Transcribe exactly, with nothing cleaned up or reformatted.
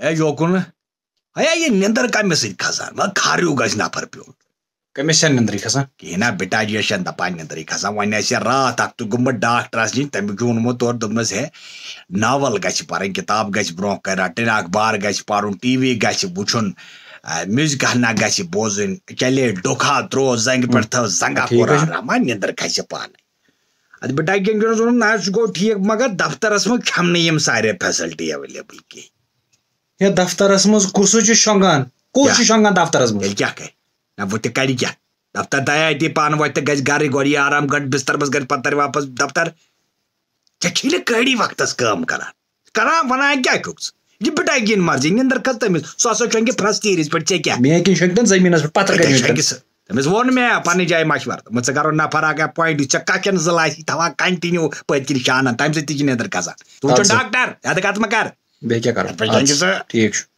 A یوکُن نہٕ۔ A یہِ نِندٕر کَمہِ سۭتۍ کھسان؟ وۄنۍ خریو گژھِ نفر پیوٚن۔ کٔمِس چھَنہٕ نِندرٕے کھسان؟ کِہیٖنۍ نہ، بِٹاجی چھَنہٕ دَپان نِندرٕے کھسان۔ وۄنۍ آسہِ یہِ راتھ اَکھ تہٕ گوٚمُت ڈاکٹرَس نِش، تٔمِس چھُ ووٚنمُت تورٕ، دوٚپنَس، ہے، ناول گژھِ پَرٕنۍ، کِتاب گژھِ برونٛہہ کَنہِ رَٹٕنۍ، اخبار گژھِ پَرُن، ٹی وی گژھِ وٕچھُن، آ، میوٗزِک ہنا گژھِ بوزٕنۍ، چلے ڈوکھا ترٛوو زنٛگہِ پٮ۪ٹھ، تھٲو زنٛگا ٹھیٖک کوٚر حظ چھُ۔ آرام، نِندٕر کھسہِ پانَے۔ اَدٕ بِٹاجی گٔنٛڈِس ووٚنُن، نہ حظ، سُہ گوٚو ٹھیٖک، مگر دفترَس منٛز کھٮ۪مہٕ نہٕ یِم سارے فیسلٹی ایویلیبل کینٛہہ۔ یا دفترس منٛز کُس چھُ شۄنٛگان؟ کُس کیٛاہ؟ چھُ شۄنٛگان دفترس منٛز؟ تیٚلہِ کیٛاہ کرِ؟ نہ وۄنۍ تہِ کرِ کیٛاہ؟ دفتر دیا تی پانہٕ، وۄنۍ تہِ گژھِ گرٕے گۄڈٕ یہِ آرام، گۄڈٕ بستر منٛز گژھِ پتہٕ ترِ واپس دفتر۔ ژےٚ چھُے نہٕ کٲڑی وقتس کٲم کران۔ کران ونان کیٛاہ چھُکھ ژٕ؟ یہِ بِٹاے گِن مرضی، نِندٕر کھٔژ تٔمِس، سُہ ہسا شۄنٛگہِ پھرٛس تیٖرِس پٮ۪ٹھ، ژےٚ کیٛاہ؟ مےٚ کِنۍ شۄنٛگہِ تٔمۍ زٔمیٖنس پٮ۪ٹھ، پتھر اَتہِ کَتہِ شۄنٛگہِ سُہ؟ تٔمِس ووٚن مےٚ پننہِ جایہِ مشورٕ، دوٚپمس، ژٕ کرو نفر اکھ appoint، یُس ژےٚ کچھن زٕ لاسہِ تھاوان continue پٔتۍ کِنۍ شانن، تَمہِ سۭتۍ تہِ چھِ نِندٕر کھسان۔ ژٕ وٕچھ اَدٕ سا۔ ڈاکٹر، یتھ کتھ مہ کر۔ بیٚیہِ کیٛاہ کرو؟ یتھ پٮ۪ٹھ اَدٕ شۄنٛگہِ سا۔ سُہ۔ ٹھیٖک چھُ۔